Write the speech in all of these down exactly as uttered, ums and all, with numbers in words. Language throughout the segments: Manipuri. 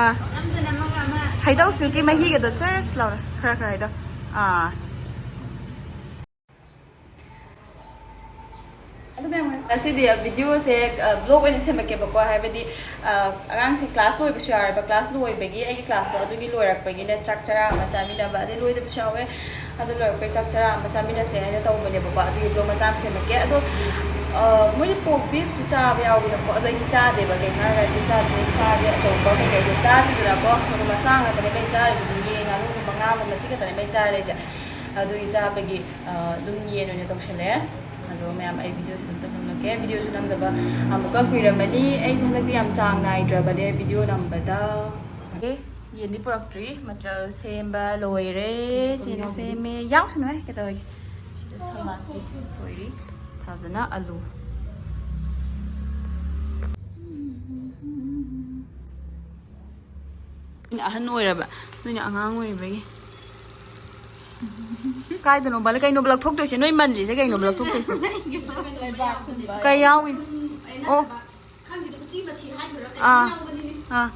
ꯑꯥ꯫ ꯍꯩꯗꯧ ꯁꯤꯜꯀꯤ ꯃꯍꯤꯒꯗꯣ ꯆꯔꯁ ꯂꯥꯎꯔꯦ꯫ ꯈꯔ ꯈꯔ ꯍꯩꯗꯧ꯫ ꯑꯥ꯫ ꯑꯗꯨ ꯃꯌꯥꯝ, ꯉꯁꯤꯗꯤ ꯚꯤꯗꯤꯑꯣꯁꯦ, ꯑ, ꯕ꯭ꯂꯣꯒ ꯑꯣꯏꯅ ꯁꯦꯝꯃꯛꯀꯦꯕꯀꯣ꯫ ꯍꯥꯏꯕꯗꯤ, ꯑ, ꯑꯉꯥꯡꯁꯤꯡ ꯀ꯭ꯂꯥꯁ ꯂꯣꯏꯕꯁꯨ ꯌꯥꯎꯔꯦꯕ꯫ ꯀ꯭ꯂꯥꯁ ꯂꯣꯏꯕꯒꯤ, ꯑꯩꯒꯤ ꯀ꯭ꯂꯥꯁꯇꯣ ꯑꯗꯨꯒꯤ ꯂꯣꯏꯔꯛꯄꯒꯤꯅꯦ, ꯆꯥꯛ ꯆꯔꯥ ꯑꯃ ꯆꯥꯃꯤꯟꯅꯕ, ꯑꯗꯩ ꯂꯣꯏꯗꯕꯁꯨ ꯌꯥꯎꯋꯦ꯫ ꯑꯗꯨ ꯂꯣꯏꯔꯛꯄꯩ ꯆꯥꯛ ꯆꯔꯥ ꯑꯃ ꯆꯥꯃꯤꯟꯅꯁꯦ ꯍꯥꯏꯅ ꯇꯧꯕꯅꯦꯕꯀꯣ꯫ ꯑꯗꯨꯒꯤ ꯕ꯭ꯂꯣꯒ ꯃꯆꯥ ꯑꯃ ꯁꯦꯝꯃꯛꯀꯦ꯫ ꯑꯗꯣ, ꯑ, ꯃꯣꯏꯗꯤ ꯄꯣꯔꯛ ꯕꯤꯐꯁꯨ ꯆꯥꯕ ꯌꯥꯎꯋꯦꯕꯀꯣ꯫ ꯑꯗꯣ ꯑꯩꯗꯤ ꯆꯥꯗꯦꯕ꯫ ꯀꯩꯒꯤꯅꯣ ꯍꯥꯏꯔꯒꯗꯤ ꯆꯥꯗꯦ, ꯁꯥꯗꯤ ꯑꯆꯧꯕ ꯀꯩꯀꯩꯁꯦ ꯆꯥꯗꯦꯗꯅꯀꯣ꯫ ꯑꯗꯣ ꯃꯆꯥ ꯉꯥꯛꯇꯅꯦ ꯑꯩ ꯆꯥꯔꯤꯁꯦ꯫ ꯑꯗꯨꯝ ꯌꯦꯟ, ꯉꯥꯅꯨꯒꯨꯝꯕ, ꯉꯥꯒꯨꯝꯕ ꯁꯤ ꯈꯛꯇꯅꯦ ꯑꯩ ꯆꯥꯔ ꯂꯩꯁꯦ꯫ ꯑꯗꯨꯒꯤ ꯆꯥꯕꯒꯤ, ꯑ, ꯑꯗꯨꯝ ꯌꯦꯟ ꯑꯣꯏꯅ ꯇꯧꯁꯜꯂꯦ꯫ ꯑꯗꯣ ꯃꯌꯥꯝ, ꯑꯩ ꯚꯤꯗꯤꯑꯣꯁꯦ ꯑꯗꯨꯝ ꯇꯞꯅ ꯅꯝꯂꯛꯀꯦ꯫ ꯚꯤꯗꯤꯑꯣꯁꯨ ꯅꯝꯗꯕ ꯑꯃꯨꯛꯀ ꯀꯨꯏꯔꯝꯃꯅꯤ꯫ ꯑꯩꯁꯦ ꯍꯟꯗꯛꯇꯤ ꯌꯥꯝ ꯆꯥꯡ ꯅꯥꯏꯗ꯭ꯔꯕꯅꯦ ꯚꯤꯗꯤꯑꯣ ꯅꯝꯕꯗ꯫ ꯑꯦ, ꯌꯦꯟꯗꯤ ꯄꯨꯔꯛꯇ꯭ꯔꯤ꯫ ꯃꯆꯜ ꯁꯦꯝꯕ ꯂꯣꯏꯔꯦ꯫ ꯁꯤꯅ ꯁꯦꯝꯃꯦ꯫ ꯌꯥꯎꯁꯅꯨꯍꯦ, ꯀꯩꯗꯧꯔꯒꯦ? ꯁꯤꯗ ꯁꯂꯥꯠꯀꯤ ꯁꯣꯏꯔꯤ꯫ ꯊꯥꯖꯅ ꯑꯂꯨ꯫ ꯑꯩꯅ ꯑꯍꯟ ꯑꯣꯏꯔꯕ, ꯅꯣꯏꯅ ꯑꯉꯥꯡ ꯑꯣꯏꯔꯤꯕꯒꯤ꯫ ꯀꯥꯏꯗꯅꯣꯕ? ꯀꯩꯅꯣꯕ ꯂꯧꯊꯣꯛꯇꯣꯏꯁꯦ? ꯅꯣꯏ ꯃꯜꯂꯤꯁꯦ ꯀꯩꯅꯣꯕ ꯂꯧꯊꯣꯛꯇꯣꯏꯁꯦ? ꯀꯩ ꯌꯥꯎꯏ? ꯑꯣ꯫ ꯑꯥ꯫ ꯑꯥ꯫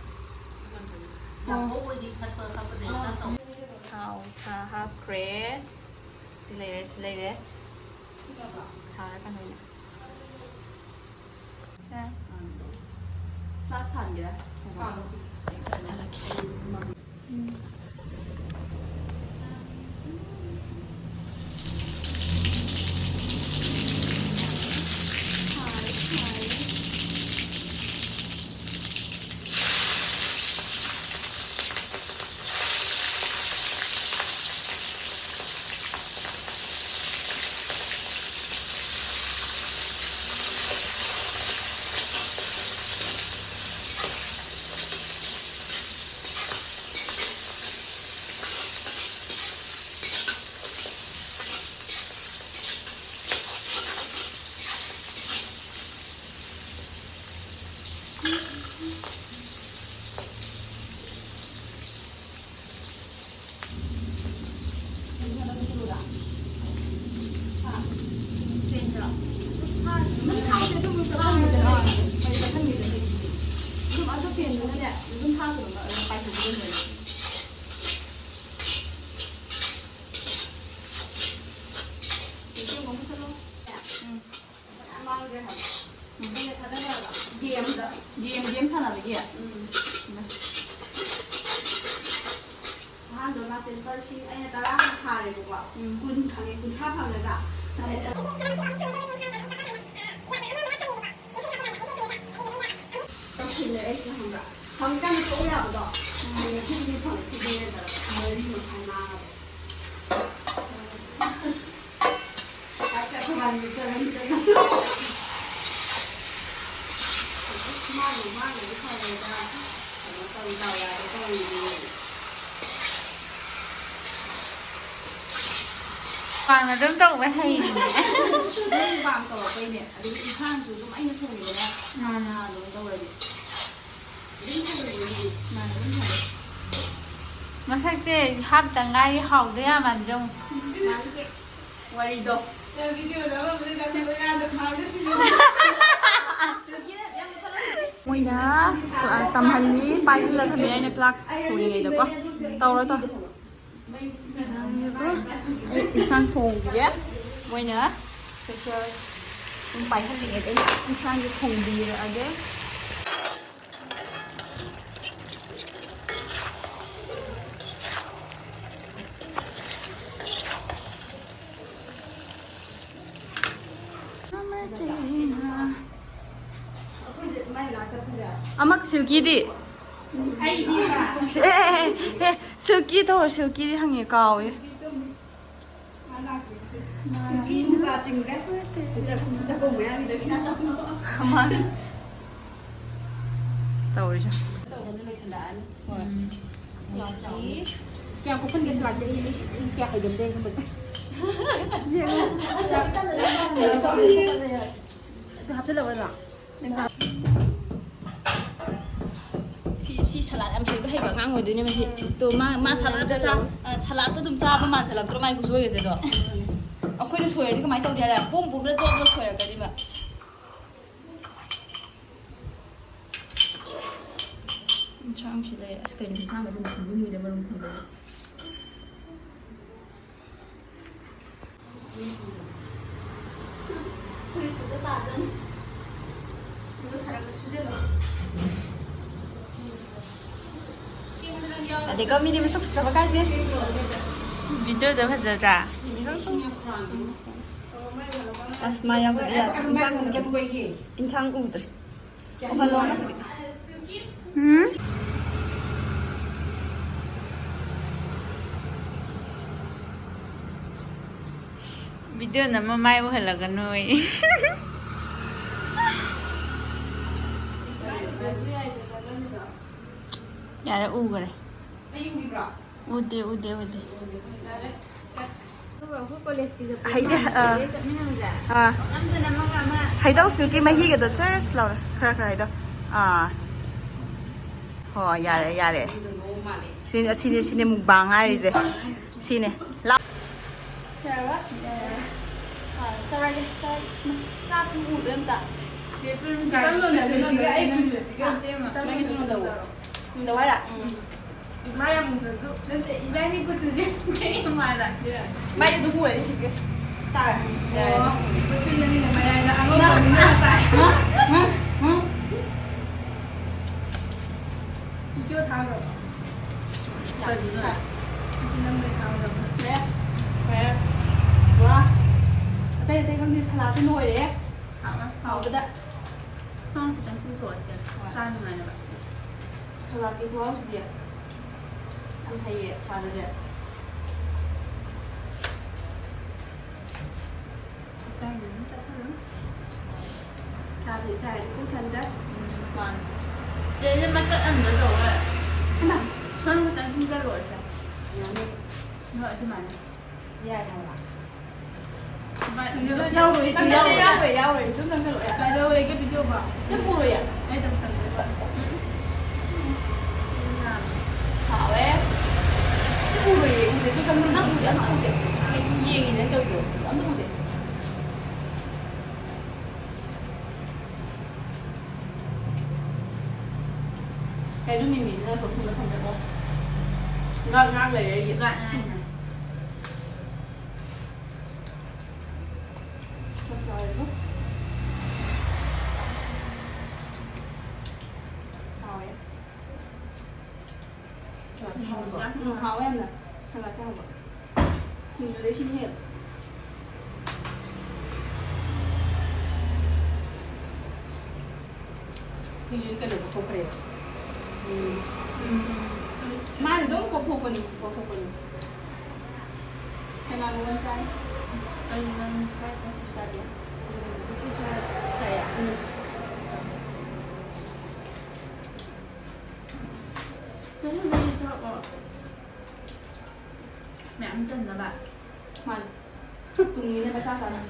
ꯑꯣ꯫ ꯊꯥꯎ ꯈꯔ ꯍꯥꯞꯈ꯭ꯔꯦ꯫ ꯁꯤ ꯂꯩꯔꯦ, ꯁꯤ ꯂꯩꯔꯦ꯫ ꯁꯥꯔꯀꯥꯟꯗ ꯑꯣꯏꯅ꯫ ꯐ꯭ꯂꯥꯁ ꯊꯥꯟꯒꯦꯔꯥ? ꯐ꯭ꯂꯥꯁ ꯊꯥꯜꯂꯛꯀꯦ꯫ ꯊꯥꯡꯗꯨꯅ ꯑꯗꯨꯝ ꯄꯥꯏꯊꯣꯛꯈꯤꯗꯣꯏꯅꯦ꯫ ꯏꯁꯤꯡ ꯑꯃꯨꯛ ꯐꯨꯠꯂꯣ꯫ ꯎꯝ꯫ ꯐꯅꯌꯥꯝ ꯃꯥꯡꯈ꯭ꯔꯦ ꯍꯥꯏꯕ꯫ ꯎꯝ꯫ ꯑꯩꯅ ꯊꯥꯗꯈ꯭ꯔꯕ ꯒꯦꯝꯗ꯫ ꯒꯦꯝ, ꯒꯦꯝ ꯁꯥꯟꯅꯕꯒꯤ? ꯎꯝ꯫ ꯏꯃꯥ꯫ ꯑꯍꯥꯟꯕ ꯃꯥꯁꯦ ꯂꯨꯄꯥ ꯂꯤꯁꯤꯡ ꯑꯩꯅ ꯇꯔꯥ ꯍꯥꯟꯅ ꯊꯥꯔꯦꯕꯀꯣ꯫ ꯎꯝ꯫ ꯀꯨꯟ ꯐꯪꯉꯦ, ꯀꯨꯟꯊ꯭ꯔꯥ ꯐꯪꯒꯗ꯭ꯔꯥ? ꯇꯧꯁꯤꯜꯂꯦ ꯑꯩꯁꯦ ꯈꯪꯕ꯭ꯔꯥ? ꯍꯧꯖꯤꯛꯀꯥꯟꯗꯤ ꯊꯣꯛꯎ ꯌꯥꯕꯗꯣ꯫ ꯎꯝ꯫ ꯐꯤꯐꯇꯤ ꯐꯪꯉꯦ, ꯐꯤꯐꯇꯤ ꯅꯠꯇꯕ ꯃꯔꯤ ꯃꯈꯥꯏ ꯃꯥꯡꯉꯕ꯫ ꯃꯨꯛꯕꯥꯡ ꯑꯗꯨꯝ ꯇꯧꯕ ꯍꯩꯅꯦ꯫ ꯃꯨꯛꯕꯥꯡ ꯇꯧꯔꯛꯄꯩꯅꯦ꯫ ꯑꯗꯨꯒ ꯏꯟꯁꯥꯡꯁꯨ ꯑꯗꯨꯝ ꯑꯩꯅ ꯊꯣꯡꯉꯤꯗꯅ꯫ ꯃꯥꯅ ꯑꯗꯨꯝ ꯇꯧꯔꯗꯤ꯫ ꯃꯥꯅ ꯑꯗꯨꯝ ꯊꯣꯡꯉꯦ꯫ ꯃꯁꯛꯁꯦ ꯍꯥꯞꯇ ꯉꯥꯏꯔꯤ, ꯍꯥꯎꯗꯣꯏ ꯌꯥꯝ ꯃꯥꯟꯗ꯭ꯔꯣ? ꯋꯥꯔꯤꯗꯣ꯫ ꯃꯣꯏꯅ, ꯑ, ꯇꯝꯍꯜꯂꯤ, ꯄꯥꯏꯍꯜꯂꯒꯅꯦ ꯑꯩꯅ ꯆꯥꯛ ꯊꯣꯡꯉꯤꯉꯩꯗꯀꯣ꯫ ꯇꯧꯔꯣ, ꯇꯧꯔꯣ꯫ ꯑꯩ ꯏꯟꯁꯥꯡ ꯊꯣꯡꯕꯤꯒꯦ꯫ ꯃꯣꯏꯅ special ꯑꯗꯨꯝ ꯄꯥꯏꯍꯜꯂꯤꯉꯩꯗ ꯑꯩ ꯏꯟꯁꯥꯡꯁꯦ ꯊꯣꯡꯕꯤꯔꯛꯑꯒꯦ꯫ ꯑꯃ ꯁꯤꯜꯀꯤꯗꯤ? ꯑꯦ, ꯑꯦ, ꯑꯦ, ꯑꯦ, ꯁꯤꯜꯀꯤ ꯇꯧꯔꯣ, ꯁꯤꯜꯀꯤꯗꯤ ꯍꯪꯉꯦ, ꯀꯥꯎꯋꯦ꯫ ꯁꯤꯜꯀꯤ ꯃꯨꯀꯥ ꯆꯤꯡꯈ꯭ꯔꯦ꯫ ꯍꯟꯗꯛ ꯆꯥꯛꯀꯧꯕ ꯃꯌꯥꯒꯤꯗ ꯀꯩꯅꯣ ꯇꯧꯅꯕ꯫ ꯃꯥꯅꯦ꯫ ꯑꯁ, ꯇꯧꯔꯤꯁꯦ꯫ ꯇꯧꯕꯅ ꯂꯣꯏꯁꯤꯜꯂꯛꯑꯅꯤ꯫ ꯍꯣꯏ꯫ ꯎꯝ꯫ ꯀꯌꯥꯝ ꯀꯨꯞꯍꯟꯒꯦ ꯁꯂꯥꯠꯁꯦ? ꯑꯩ, ꯑꯩ, ꯑꯩ ꯀꯌꯥ ꯍꯩꯒꯟꯗꯦ ꯑꯗꯨꯝꯕꯗꯤ꯫ ꯑꯗꯨ ꯍꯥꯞꯆꯤꯜꯂꯕ ꯅꯪ? ꯁꯤ, ꯁꯤ ꯁꯂꯥꯠ ꯌꯥꯝ ꯁꯣꯏꯕ ꯍꯩꯕ ꯑꯉꯥꯡ ꯑꯣꯏꯗꯣꯏꯅꯦ ꯃꯁꯤ꯫ ꯇꯣ, ꯃꯥ, ꯃꯥ ꯁꯂꯥꯠꯇ ꯆꯥ-, ꯑ, ꯁꯂꯥꯠꯇ ꯑꯗꯨꯝ ꯆꯥꯕ ꯃꯥꯟꯁꯜꯂꯛꯇ꯭ꯔꯣ ꯃꯥꯏ ꯈꯨꯁꯣꯏꯒꯁꯦ ꯑꯗꯣ? ꯑꯩꯈꯣꯏꯅ ꯁꯣꯏꯔꯗꯤ ꯀꯃꯥꯏꯅ ꯇꯧꯅꯤ ꯍꯥꯏꯔꯦ? ꯄꯣꯝ ꯄꯣꯝꯗ ꯇꯣꯛꯑꯒ ꯁꯣꯏꯔꯛꯀꯅꯤꯕ꯫ ꯌꯦꯟꯁꯥꯡꯁꯤ ꯂꯩ꯫ ꯑꯁ, ꯀꯩꯅꯣ, ꯌꯦꯟꯁꯥꯡꯒꯁꯦ ꯃꯨꯁꯨꯡ ꯃꯨꯏꯗ ꯃꯔꯨꯝ ꯊꯝꯕꯁꯦ꯫ ꯑꯗꯩꯀꯣ ꯃꯤꯗꯤ ꯃꯁꯛ ꯐꯖꯕ ꯀꯥꯏꯁꯦ꯫ ꯚꯤꯗꯤꯑꯣꯗ ꯐꯖꯗ꯭ꯔꯥ? ꯑꯁ, ꯃꯥ ꯌꯥꯎꯗ꯭ꯔꯗꯤ ꯌꯥꯗ꯭ꯔꯦ꯫ ꯏꯟꯁꯥꯡ ꯎꯗ꯭ꯔꯦ꯫ ꯏꯟꯁꯥꯡ ꯎꯗ꯭ꯔꯦ꯫ ꯎꯍꯜꯂꯣ ꯉꯁꯤꯗꯤ꯫ ꯎꯝ? ꯚꯤꯗꯤꯑꯣ ꯅꯝꯃ ꯃꯥꯏ ꯎꯍꯜꯂꯒꯅꯣꯌꯦ꯫ ꯌꯥꯔꯦ, ꯎꯈꯔꯦ꯫ ꯎꯗꯦ, ꯎꯗꯦ, ꯎꯗꯦ꯫ ꯑꯗꯨꯒ ꯑꯩꯈꯣꯏ ꯀꯣꯂꯦꯖꯀꯤ ꯍꯩꯗꯤ, ꯑꯥ꯫ ꯆꯠꯃꯤꯟꯅꯕꯁꯦ꯫ ꯑꯥ꯫ ꯅꯝꯗꯅ ꯑꯃꯒ ꯑꯃ ꯍꯩꯗꯧ ꯁꯤꯜꯀꯤ ꯃꯍꯤꯒꯗꯣ ꯆꯔꯁ ꯂꯥꯎꯔ ꯈꯔ ꯈꯔ ꯍꯩꯗꯧ꯫ ꯑꯥ꯫ ꯍꯣꯏ, ꯌꯥꯔꯦ, ꯌꯥꯔꯦ꯫ ꯁꯤꯅꯦ, ꯁꯤꯅꯦ, ꯁꯤꯅꯦ ꯃꯨꯛꯕꯥꯡ ꯍꯥꯏꯔꯤꯁꯦ꯫ ꯁꯤꯅꯦ꯫ ꯂꯥꯎ꯫ ꯌꯥꯔꯕ? ꯌꯥꯔꯦ꯫ ꯑꯥ, ꯆꯥꯔꯒꯦ, ꯆꯥꯔꯒꯦ꯫ ꯆꯥꯛꯁꯨ ꯎꯗ꯭ꯔꯦ ꯑꯝꯇ꯫ ꯆꯦ ꯄ꯭ꯔꯦꯝꯆꯥ, ꯈꯤꯇꯪ ꯂꯣꯟꯅꯁꯤ, ꯂꯣꯟꯅꯁꯤ, ꯑꯩ ꯈꯨꯠꯁꯦ ꯁꯤꯒ ꯑꯝꯇ ꯌꯦꯡꯉꯣ꯫ ꯈꯤꯇꯪ ꯅꯪꯒꯤ ꯂꯣꯟꯅꯁꯤ꯫ ꯊꯣꯡꯗꯧ꯫ ꯊꯣꯡꯗꯧ ꯍꯥꯏꯔ? ꯎꯝ꯫ ꯃꯥ ꯌꯥꯝ ꯎꯗ꯭ꯔꯁꯨ꯫ ꯅꯠꯇꯦ, ꯏꯕꯥꯅꯤ ꯈꯨꯠꯁꯦ ꯁꯤ ꯑꯝꯇ ꯌꯦꯡꯉꯣ ꯍꯥꯏꯕ꯫ ꯃꯥꯏꯗꯤ ꯑꯗꯨꯝ ꯎꯔꯅꯤ ꯁꯤꯒ꯫ ꯇꯥꯔꯦ꯫ ꯑꯣ, ꯃꯆꯤꯟ ꯑꯅꯤꯅ ꯃꯌꯥꯏꯗ ꯑꯉꯧꯕ ꯑꯅꯤꯅ ꯇꯥꯏ꯫ ꯍꯥ? ꯍꯥ? ꯍꯥ? ꯚꯤꯗꯤꯑꯣ ꯊꯥꯈ꯭ꯔꯕꯣ? ꯀꯔꯤꯅꯣ? ꯑꯁꯤ ꯅꯝꯕꯩ ꯊꯥꯈ꯭ꯔꯕꯣ? ꯐꯔꯦ꯫ ꯐꯔꯦ꯫ ꯋꯥ꯫ ꯑꯇꯩ ꯑꯇꯩ ꯈꯪꯗꯦ, ꯁꯂꯥꯠꯇꯤ ꯂꯣꯏꯔꯦ꯫ ꯍꯥꯎꯕ꯫ ꯍꯥꯎꯕꯗ꯫ ꯅꯪ ꯈꯤꯇꯪ ꯁꯨꯝ ꯊꯣꯛꯑꯁꯦ꯫ ꯍꯣꯏ꯫ ꯆꯥ ꯅꯨꯡꯉꯥꯏꯅꯕ꯫ ꯁꯂꯥꯠꯀꯤ ꯈꯨꯍꯥꯎꯁꯤꯗꯤ ꯌꯥꯝ ꯍꯩꯌꯦ ꯐꯥꯗꯁꯦ꯫ ꯆꯥꯕꯗꯤ ꯆꯥꯏ, ꯄꯨꯛ ꯊꯟꯗꯦ꯫ ꯃꯥꯅꯤ꯫ ꯆꯦꯁꯦ ꯃꯇꯠ ꯑꯃꯗ ꯇꯧꯔꯒ ꯍꯩꯃꯥ꯫ ꯁꯣꯝ ꯈꯤꯇꯪ ꯁꯤꯟꯖꯜꯂꯣ ꯏꯆꯦ꯫ ꯌꯥꯅꯤ꯫ ꯍꯣꯏ, ꯑꯗꯨꯃꯥꯏꯅ꯫ ꯌꯥꯏ ꯍꯥꯏꯕ꯫ ꯌꯥꯎꯔꯣꯏ, ꯆꯪꯁꯜꯂꯣ, ꯌꯥꯎꯔꯣꯏ, ꯌꯥꯎꯔꯣꯏ, ꯑꯗꯨꯝ ꯆꯪꯁꯜꯂꯣ, ꯌꯥꯏ꯫ ꯀꯩꯗꯧꯋꯦꯒꯦ ꯚꯤꯗꯤꯑꯣꯕꯣ? ꯅꯪ ꯎꯔꯣꯏꯌꯦ? ꯑꯩ ꯇꯧ-, ꯇꯧ-, ꯇꯧ-, ꯍꯥꯎꯋꯦ꯫ ꯅꯪ ꯎꯔꯣꯏꯌꯦ, ꯎꯗꯦ, ꯑꯗꯨ ꯆꯪꯁꯜꯂꯣ, ꯅꯪ ꯎꯗꯦ, ꯑꯝꯇ ꯎꯗꯦ꯫ ꯑꯩ ꯌꯦꯡꯉꯤꯅꯦ ꯅꯪ ꯇꯧꯔꯤꯗꯣ, ꯑꯝꯇ ꯎꯗꯦ꯫ ꯑꯩ ꯑꯗꯨꯝ ꯃꯤꯃꯤꯁꯤꯅ ꯁꯣ ꯊꯨꯝꯕ ꯊꯝꯖꯜꯂꯣ꯫ ꯉꯥꯡ ꯉꯥꯡ ꯂꯩꯔꯦ ꯑꯩꯒꯤ꯫ ꯉꯥꯡ ꯉꯥꯡ꯫ ꯍꯥꯎꯋꯦ꯫ ꯎꯝ, ꯍꯥꯎꯋꯦ ꯌꯥꯝꯅ꯫ ꯁꯂꯥꯗꯁꯦ ꯍꯥꯎꯕ꯫ ꯁꯤꯡꯖꯨꯗꯩ ꯁꯤꯅ ꯍꯦꯜꯂꯦ꯫ ꯁꯤꯡꯖꯨꯗꯤ ꯀꯩꯅꯣ ꯄꯨꯊꯣꯛꯈ꯭ꯔꯦꯕ꯫ ꯎꯝ꯫ ꯎꯝ꯫ ꯃꯥꯗꯤ ꯑꯗꯨꯝ ꯀꯣꯛꯊꯣꯛꯄꯅꯤ, ꯀꯣꯛꯊꯣꯛꯄꯅꯤ꯫ ꯀꯅꯥꯅꯣ ꯅꯪ ꯆꯥꯏ? ꯑꯩ ꯅꯪ ꯆꯥꯏ꯫ ꯆꯥꯗꯦ꯫ ꯆꯥꯏꯌꯦ꯫ ꯎꯝ꯫ ꯆꯥꯅꯤꯡꯕꯒꯤ ꯊꯣꯛꯂꯛꯑꯣ꯫ ꯃꯌꯥꯝ ꯆꯟꯅꯕ꯫ ꯃꯥꯅꯤ꯫ ꯇꯨꯡꯉꯤꯅꯦ ꯃꯆꯥ ꯆꯥꯅ꯫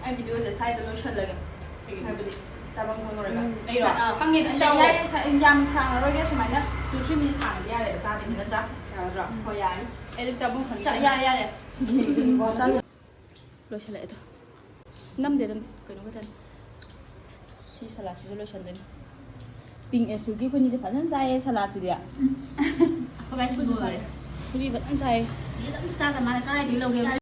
ꯑꯩ ꯚꯤꯗꯤꯑꯣꯁꯦ ꯁ꯭ꯋꯥꯏꯗ ꯂꯣꯏꯁꯜꯂꯒꯦ꯫ ꯍꯥꯏꯕꯗꯤ ꯆꯥꯐꯝ ꯈꯪꯉꯔꯣꯏꯕ꯫ ꯎꯝ꯫ ꯑꯩꯔꯣ? ꯑꯥ, ꯈꯪꯉꯦ, ꯑꯗꯨꯝ ꯌꯥꯏ, ꯆꯥꯎꯋꯣ꯫ ꯌꯥꯏ, ꯌꯥꯏ, ꯌꯥꯝ ꯁꯥꯡꯉꯔꯣꯏꯒꯦ, ꯁꯨꯃꯥꯏꯅ two three minutes ꯁꯥꯡꯉꯗꯤ ꯌꯥꯔꯦꯕ, ꯆꯥꯕꯩꯗꯤ ꯅꯠꯇ꯭ꯔꯥ? ꯌꯥꯒꯗ꯭ꯔꯣ? ꯍꯣꯏ, ꯌꯥꯔꯦ꯫ ꯑꯩ ꯑꯗꯨꯝ ꯆꯥꯐꯝ ꯈꯪꯉꯦ꯫ ꯆꯥ-, ꯌꯥꯔꯦ, ꯌꯥꯔꯦ꯫ ꯆꯥ-, ꯆꯥ-, ꯂꯣꯏꯁꯤꯜꯂꯛꯑꯦ ꯑꯗꯣ꯫ ꯅꯝꯗꯦ ꯑꯗꯨꯝ ꯀꯩꯅꯣ ꯈꯛꯇꯅꯤ꯫ ꯁꯤ ꯁꯂꯥꯠꯁꯤꯁꯨ ꯂꯣꯏꯁꯤꯟꯗꯣꯏꯅꯤ꯫ ꯄꯤꯡ ꯑꯦꯁ ꯇꯨꯒꯤ ꯑꯩꯈꯣꯏꯅꯤꯗꯤ ꯐꯖꯅ ꯆꯥꯏꯌꯦ ꯁꯂꯥꯠꯁꯤꯗꯤ꯫ ꯑꯩꯈꯣꯏ ꯕꯥꯏ ꯁꯤꯡꯖꯨ ꯆꯥꯏ꯫ ꯁꯤꯗꯤ ꯐꯖꯅ ꯆꯥꯏꯌꯦ꯫ ꯁꯤꯗꯤ ꯑꯗꯨꯝ ꯆꯥꯗ ꯃꯥꯅ ꯀꯗꯥꯏꯗꯒꯤ ꯂꯧꯒꯦ?